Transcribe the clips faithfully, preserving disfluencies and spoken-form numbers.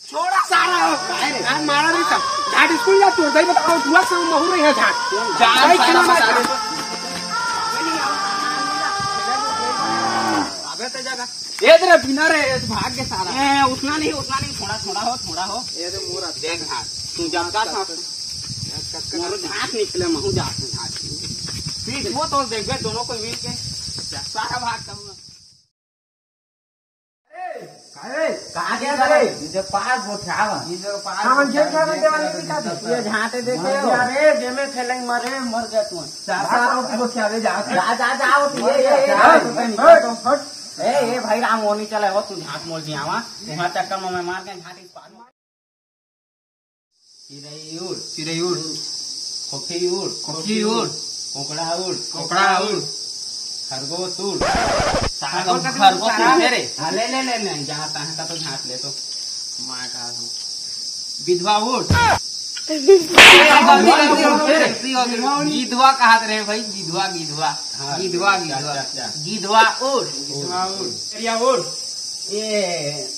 छोड़ा सारा हो। अरे, आज मारा नहीं सब। झाट स्कूल जा, तोर दाई बताओ, दुआ से महू रही है झाट। जान भाई, सारा खेला मत। बता दे। अबे तो जगह। ए तेरा बिना रे, ए तो भाग के सारा। ए, उठना नहीं, उठना नहीं, थोड़ा, थोड़ा हो, थोड़ा हो। ए तो मोरा देख झाट, तू जब का था। मोर झाट निकले, महू जा झाट। ठीक, वो तो देख बे, दोनों को मिल के सारा भाग करूँगा। अरे, कहाँ गया था रे? इधर पास गोठियावा। इधर पास सावन खेल गोठियावा, खेल देवाली दिखा दे। ये झांटे देखे हो? अरे, जेमे खेलेंगे, मरे, मर जा तू। चार साल और गोठियावे जा। जा, जा, जा, वो ये, ये, ये, हाँ, हट, हट। ए, ए, भाई राम, वो नहीं चले हो, तू झांट मोल दियावा। वहाँ चक्कर में मैं मार के झांट इस पार। चिरई उड़। चिरई उड़। खोखी उड़। खोखी उड़। कोकड़ा उड़। कोकड़ा उड़। खरगोश उड़। सारा खरगोश का खरगोश सारा उड़ रे। हाँ, ले, ले, ले, ले, जहाँ तहाँ का तो झांट ले तो। माँ का हम। विधवा उड़। गलती, गलती हो गई, गलती हो गई। गिधवा कहत रहे भाई, गिधवा, गिधवा। हाँ, गिधवा, अच्छा, गिधवा। अच्छा, अच्छा। गिधवा उड़। गिधवा उड़। चिड़िया उड़। ये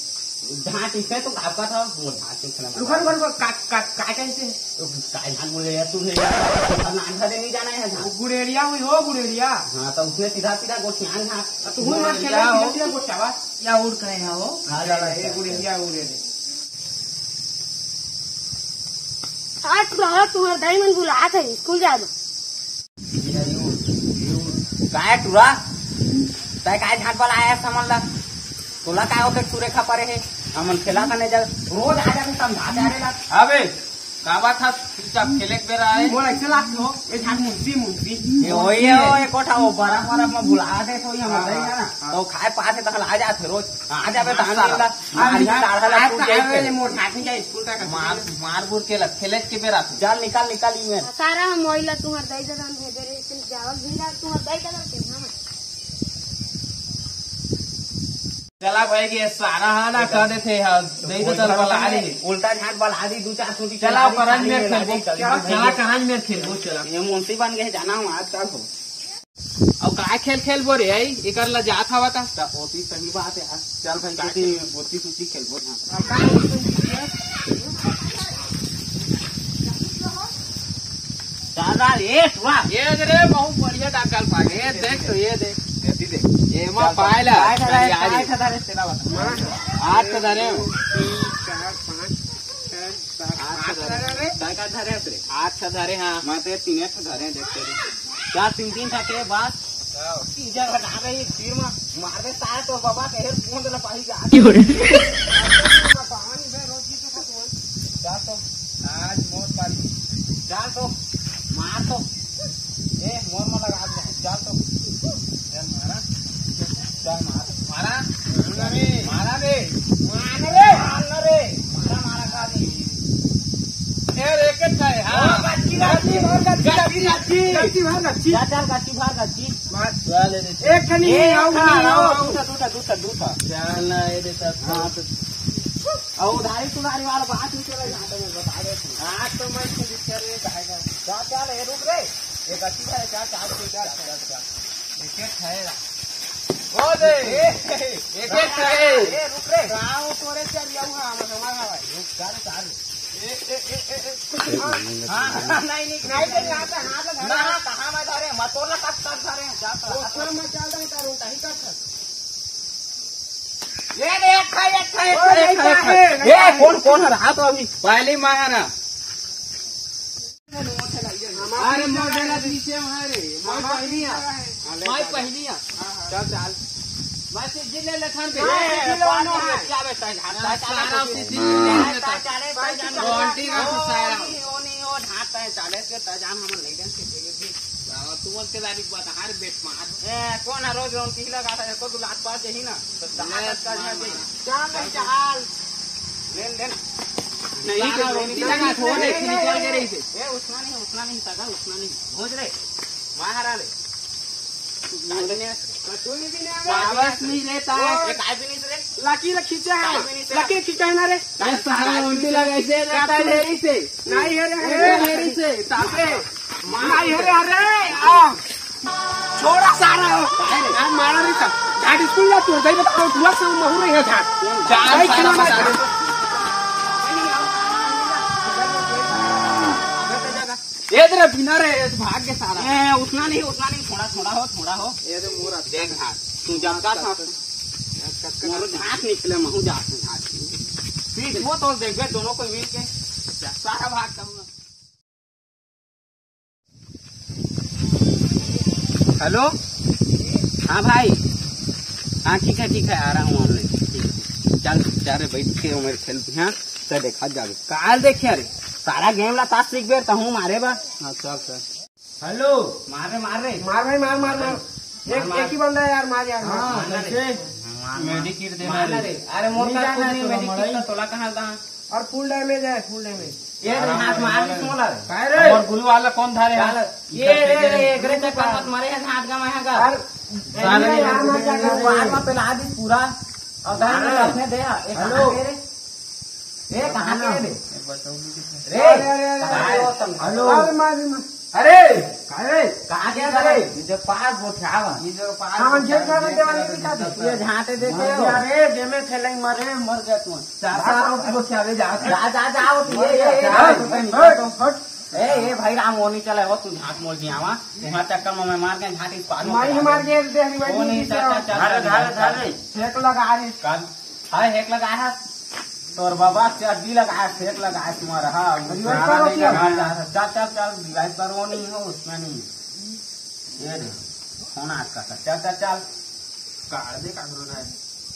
झांट इसे तो आपका था, वो झांट इसे ना। रुको, रुको, रुको, का, का, का, का इसे? तो का झांट बोले यार, तू है यार, तो ना आंधा दे नहीं जाना है झांट। गुड़ेरिया हुई हो, गुड़ेरिया। हाँ, तो उसने सीधा, सीधा गोठियान झांट। तो तू ना गुड़ेरिया सीधा, हो। सीधा गोठियावा। या उड़ कहे है वो? हाँ, जा, जा, ये जा। गुड़ेरिया उड़ रे। आज तो तुम्हारे दाई मन बुलात है, स्कूल जाए दो। काय टुरा? तै काय झांट वाला आया समझ ला? तोला काय होके टुरे खा परे हे? हमन खेला का नहीं जा, रोज आ जाबे समझा जा रे ला। अबे, का बात है? चुपचाप खेले के बेरा आए। मोला ऐसे लागत हो, ये झांट मुंशी, मुंशी। ये वही है, वो एक कोठा वो बर्फ, बर्फ में बुला दे तो ये मजा ही है ना। हाँ। तो खाए पास है तो आ जाते रोज। आ जाबे तो आने ला। मारी सारा ला तू देख। मोर झांट नहीं जाए, स्कूल का मार, मार बुर के ला, खेले के बेरा तू। चल निकाल, निकाल ई में। सारा हम वही ला तुम्हार दाई ददा भेजे रहे, तुम जावल भिंडा तुम्हार दाई ददा के, हाँ। चला भाई, ये सारा हा ना कर देते हैं, दे दे तो बला ले। उल्टा झांट बला दी, दो चार सूटी चला, चला दी, करंज खाली में में खेलबो। ला दी, चला, चला, करंज में खेलबो, चला। ये मुंशी बन गए, जाना हूँ आज कल हो। अब काय खेल खेलबो रे, आई? एकर ला जात हवा ता। ता होती सही बात है यार। चल भाई, का कुछ खेल? गोती सूती खेलबो ना। दादा, ए, वाह। ये दे रे, बहुत बढ़िया डाकल पा। ये देख तो, ये देख। ये भी देख। ये मा चल, पाए ला। काय था रे, यार। काय था रे, तेरा बता। आठ का धरे हो। तीन, चार, पाँच, छह, सात, आठ का धरे। आठ का धरे रे। आठ का धरे, हाँ। मैं तो तीन का धरे, देख तेरे। क्या तीन तीन था के बाद? तीजा घटा रही, तीर मा मार दे, तार तो बाबा के हेर कौन दला पाही जा। क्यों रे? पानी में रोज जीते का तू। जा तो, आज मोर पारी। जा तो, मार तो। ए, मोर मा लगा दे। जा तो। चल मारा। चल मार। मारा। मारा बे। मारा बे। मार रे। मार रे। मारा, मारा का दे। ए, एक है, हाँ। ओ, गच्ची, गच्ची, भर गच्ची, गच्ची, गच्ची। गच्ची भर गच्ची। जा, चल, गच्ची भर गच्ची। मार। चल, ए दे। एक खनी ए, आओ, खा, आओ, आओ। दूसरा, दूसरा, दूसरा, दूसरा। चल ना, ए दे सब। हाँ, तो। और उधारी सुधारी वाला बात नहीं चला, यहाँ तो मैं बता दे। आज तो मैं इसको दिक्कत नहीं आएगा। जा, चल, ए, रुक रे। एक अच्छी है, जा, चार सौ, जा, चल, चल। एक एक है। ओ दे। ए, एक एक है। ए, रुक रे। गाँव तोरे चल जाऊ, हाँ, हम हमारा भाई। रुक, चल, चल। ए, ए, ए, ए, ए। हाँ, हाँ, नहीं, नहीं, नहीं, नहीं, आता, हाथ लगा। ना, कहाँ मैं धरे? मैं तोला कब, कब धरे? जा, तो। ओ, सर, मैं चल रहा हूँ, तारू, ताही कर, सर। ये देख, ये देख, ये ओ, देख, नहीं, ये देख। क्या है? ये कौन, कौन है? रहा तो अभी पहली माँ है ना। अरे मोर ला नीचे मारे, मैं पहली आ, मैं पहली आ। चल, चल। मैं से जिले ले थान पे। ए, जिले वाला है। क्या बेटा है? सारा से जिले ले थान पे। बाल्टी का सारा। ओ नहीं, ओ नहीं, ओ ढांटा है, चाले के त जान हमन ले जान के जिले भी। तू मन के दारी बात हर बेट मार। ए, कौन है रोज रोन की लगा था, को तू लात पास यही ना। तो दांत का झाड़ दे। चाल भाई, चाल। ले, ले। नहीं, सारा रोटी लगा, छोड़ दे, निकल के रही से। ए, उतना नहीं, उतना नहीं, सगा, उतना नहीं। भोज रे, मारा रे। कचौड़ी भी नहीं आ रहा। पावस नहीं रहता है। ओ, ये काय भी नहीं रे। लकी ला खींचा है। काय भी नहीं से। लकी खींचा है ना रे। ये सारा रोटी लगा, ऐसे रहता है, ढेरी से। नहीं है रे, ए, ढेरी से, तापे। मार। अरे, अरे, आ। छोड़ा सारा। अरे, यार, मारा नहीं था। झाट स्कूल जा, तू गई बताओ, तू से महू नहीं है झाट। जान भाई, सारा खेला मत। बता दे। ए दे रे, बिना रे, ए तो भाग के सारा। ए, उतना नहीं, उतना नहीं, थोड़ा, थोड़ा हो, थोड़ा हो। ए दे मोर देख हाथ, तू जब का था, मोर हाथ निकले, महू जात हूँ हाथ। ठीक, वो तो देख बे, दोनों को मिल के सारा भाग करूँगा। हेलो, हाँ भाई, हाँ ठीक है, ठीक है, आ रहा हूँ ऑनलाइन। ठीक है। चल, जा रे, बैठ के उमर खेलते हैं, तो देखा जावे। काल देखिया रे, सारा गेम ला तास सीख बेर, तहूँ मारे बा। हाँ, चल, चल। हेलो। मार रे, मार रे। मार भाई, मार, मार, मार। एक, मार। एक ही बंदा है यार, मार यार, मार। हाँ, मार ना रे। कैसे? मार, मार। मेडिकेट देना मार ना रे। रे। अरे, मोर नहीं का जाना खुद है नहीं, तो मेडिकेट लड़ाई। का तोला कहाँ दा? और फुल डैमेज है, फुल डैमेज। ये रे, हाथ मार दी, सुन ला रे। काय रे? और गुलू वाला कौन धारे चल, हाथ? ये रे, रे, रे, एकरे चक्कर मत मारे, हाथ का मैं का। और सारे ये यार, मार क्या कर रहे हैं? मार, मार, पिला दी पूरा। और दान में हाँ। रखने दे, ये हेलो। कहाँ के रे? ये कहाँ के रे? रे, अरे, अरे, अरे, कहाँ अरे, हो तुम? हेलो। अरे, मार, मार। अरे, अरे, कहाँ के रे? ये जो पास वो क्या हुआ? ये जो पास हाँ, वो हम क्या खेल रहे हुआ? हैं, देवाली की शादी। ये झांटे देखे हो? अरे, गेमे खेलेंगे, मरे, मर गए तुम। चार साल हो गए, वो क्या रे, जा। जा, जा, जा, वो ये, ये, ये, हट, ये, हट, हट। ए, ए, भाई राम, वो नहीं चले हो, तू झांट मोड़ के आवा। वहाँ चक्कर में मैं मार के झांट इस पार में मार के चला मार दे। के दे, रिवाइव वो नहीं, नहीं चल, किया। चल, चल, धारे, चल, धारे, चल। धारे। फेंक लगा है। काल हाय, हैक लगाया है। तोर बाबा चड्डी लगाया है, फेंक लगाया है तुम्हारा, हाँ। अरे, वो रिवाइव करो नहीं क्या? लगा है। चल, चल, चल, रिवाइव करो, नहीं हो, उसमें नहीं। ये दे, फोन आज का, चल, चल, चल। काट दे, काट दो, रैंक।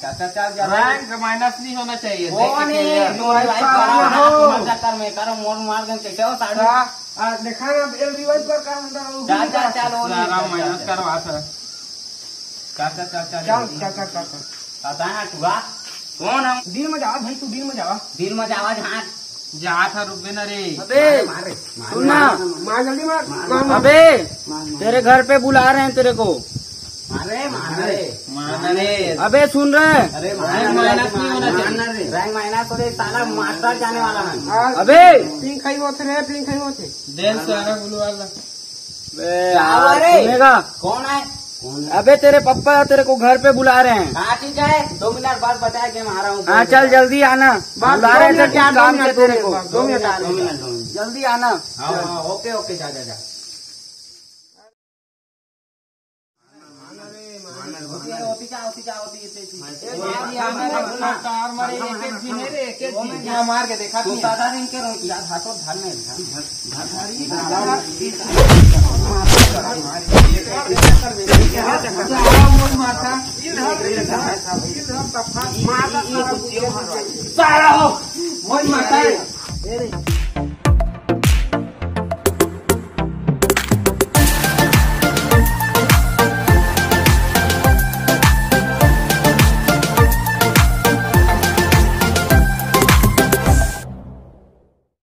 चल, चल, चल, चल। रैंक माइनस नहीं होना चाहिए, वो देख के नहीं, खेल। जो रिवाइव करो, हाँ, हो। तुम्हारे चक्कर में करो, मोड़ मार दे, कैसे हो, साढ़ू? हाँ, आ, देखा ना, एल रिवाइव कर, का होता है, वो चल, भी चल, चल, वो नहीं, सारा चल, चल, मेहनत चल। करवा था। चल, चल, चल, चल, चल, जल्दी। चल, चल, चल, चल। पता है तू, आ? कौन है? डील में जावा भाई, तू डील में जावा। डील में जावा, जहाँ जात है, रुकबे ना रे। अबे, मार, मार, सुन ना। मार, जल्दी मार, मार, मार, मार। अबे, मार, मार। तेरे घर पे बुला रहे हैं तेरे को। मार रे, मार रे। मार रे। अबे, सुन रहे? अरे, मार, रैंक माइनस नहीं होना चाहिए। मार रे। रैंक माइनस हो रही, साला मास्टर जाने वाला है। हाँ। अबे। पिंक खाई होते रे, पिंक खाई होते। देन सारा गुलू वाला। बे, क्या यार, हुआ रे? सुनेगा? कौन है? कौन है? अबे, तेरे पप्पा तेरे को घर पे बुला रहे हैं। हाँ, ठीक है, दो मिनट बाद बताया कि मैं आ रहा हूँ। हाँ, चल, जल्दी आना। बस बुला दो रहे हैं, मिनट, कुछ यार, दो काम मिनट, से दो तेरे मिनट, को। बस दो मिनट, दो मिनट, दो मिनट। जल्दी आना। हाँ, हाँ, ओके, ओके, जा, जा, जा। होती जा, होती जा, होती जा। ए, भाई, हमारे कार मारे एक एक दिन है रे, एक एक दिन। यहाँ मार के देखा तू नहीं। सादा दिन के रो-, यार, हाथों धर नहीं, धर, धर, धर, धर, ये साला साला मोर माथा। सारा हो, मोर माथा।